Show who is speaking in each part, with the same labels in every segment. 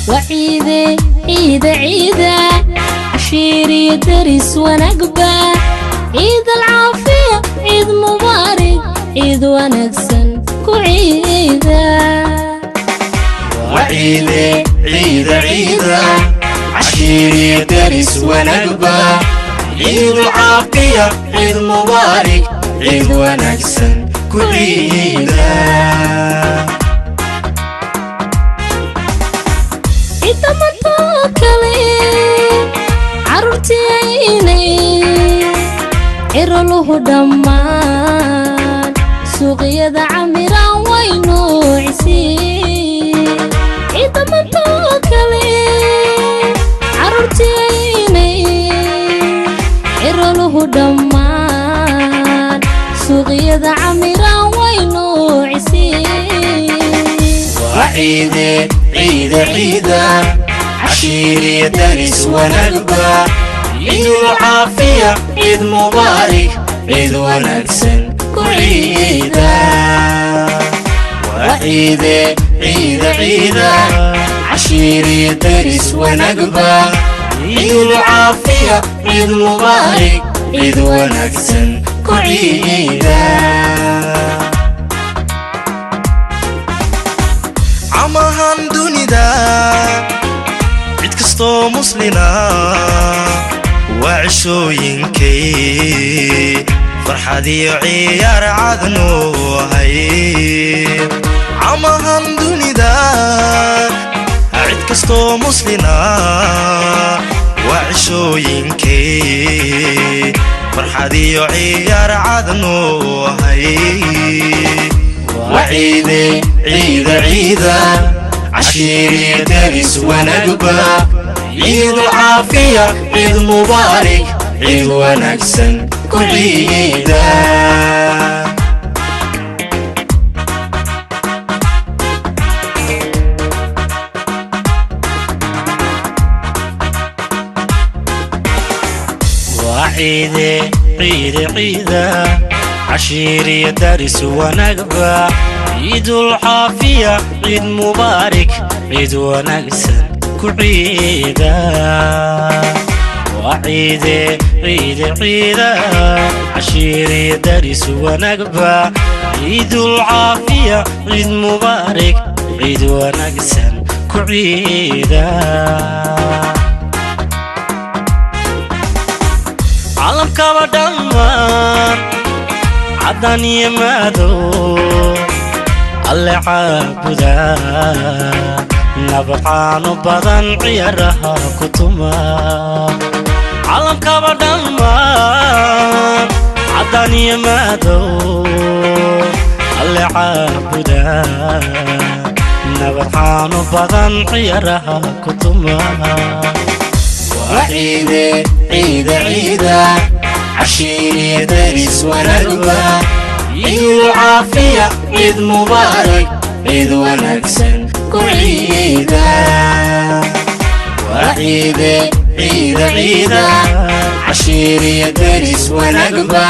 Speaker 1: Waciide, ciida ciida, cashiiriyo deris wanaagba. Ciid alcaafiya, ciid mubaarig, ciid wanaagsan ku ciida.
Speaker 2: Waciide, ciida ciida, cashiiriyo deris wanaagba. Ciid caafiya, ciid mubaarig, ciid wanaagsan ku ciida.
Speaker 1: Ciidamadoo kale, carruurtiinay, ciroluhu dhammaan suuqyada camiraan way nuucisii. Ciidamadoo kale, carruurtiinay, ciroluhu dhammaan suuqyada camiraan way nuucisii.
Speaker 2: Waciide, ciida ciida, cashiiriyo deris wanaagba. Ciid caafiya, ciid mubaarig, ciid wanaagsan ku ciida. Waciide, ciida ciida, cashiiriyo deris wanaagba. Ciid caafiya, ciid mubaarig, ciid wanaagsan ku ciida.
Speaker 3: Camahan dunida cid kastoo muslina waa cishooyinkay farxad iyo ciyaar cadnu ahay. Camahan dunida cid kastoo muslina waa cishooyinkay farxad iyo ciyaar cadnu ahay.
Speaker 2: Waciide, ciida ciida, cashiiriyo deris wanaagba. Ciid caafiya, ciid mubaarig, ciid wanaagsan ku ciida.
Speaker 3: Waa ciide, ciide ciida, cashiiriyo daris wanaagba. Ciidul caafiya, ciid mubaarig, ciid wanaagsan ku ciida. Waa ciide, ciide ciida, cashiiriyo daris wanaagba. Ciidul caafiya, ciid mubaarig, ciid wanaagsan ku ciida. Calamkaba dhammaan caddan iyo madow alle caabuda, nabcaanu badan ciyaaraha ku tuma. Calamkaba dhammaan caddan iyo madow alle caabuda, nabadcaanu badan ciyaaraha ku tuma.
Speaker 2: Waciide, ciida ciida, cashiiriyo deris wanaagba. Ciid caafiya, ciid mubaarig, ciid wanaagsan ku ciida. Waciide, ciida ciida, cashiiriyo deris wanaagba.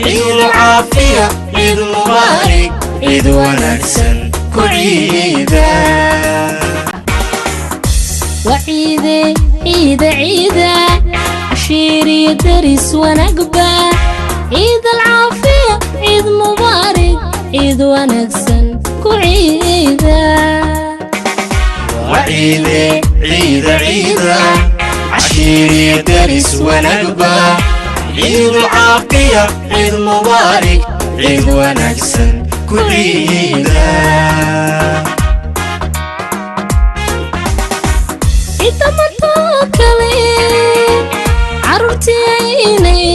Speaker 2: Ciid caafiya, ciid mubaarig, ciid wanaagsan ku ciida.
Speaker 1: Waciide, ciida ciida, cashiiriyo deris wanaagba. Ciid alcaafiya, ciid mubaarig, ciid wanaagsan ku ciida.
Speaker 2: Waciide, ciida ciida, cashiiriyo deris wanaagba. Ciid caafiya, ciid mubaarig, ciid wanaagsan ku ciida.
Speaker 1: Ciidamadoo kale, carruurtiinay,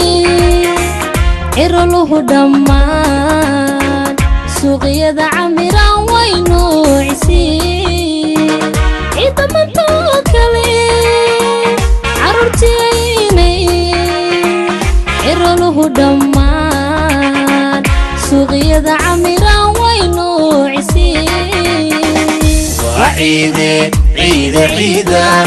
Speaker 1: ciroluhu dhammaan suuqyada camiraan way nuucisii. Ciidamadoo kale, carruurtiinay, ciroluhu dhammaan suuqyada camiraan way nuucisii.
Speaker 2: Waciide, ciida ciida.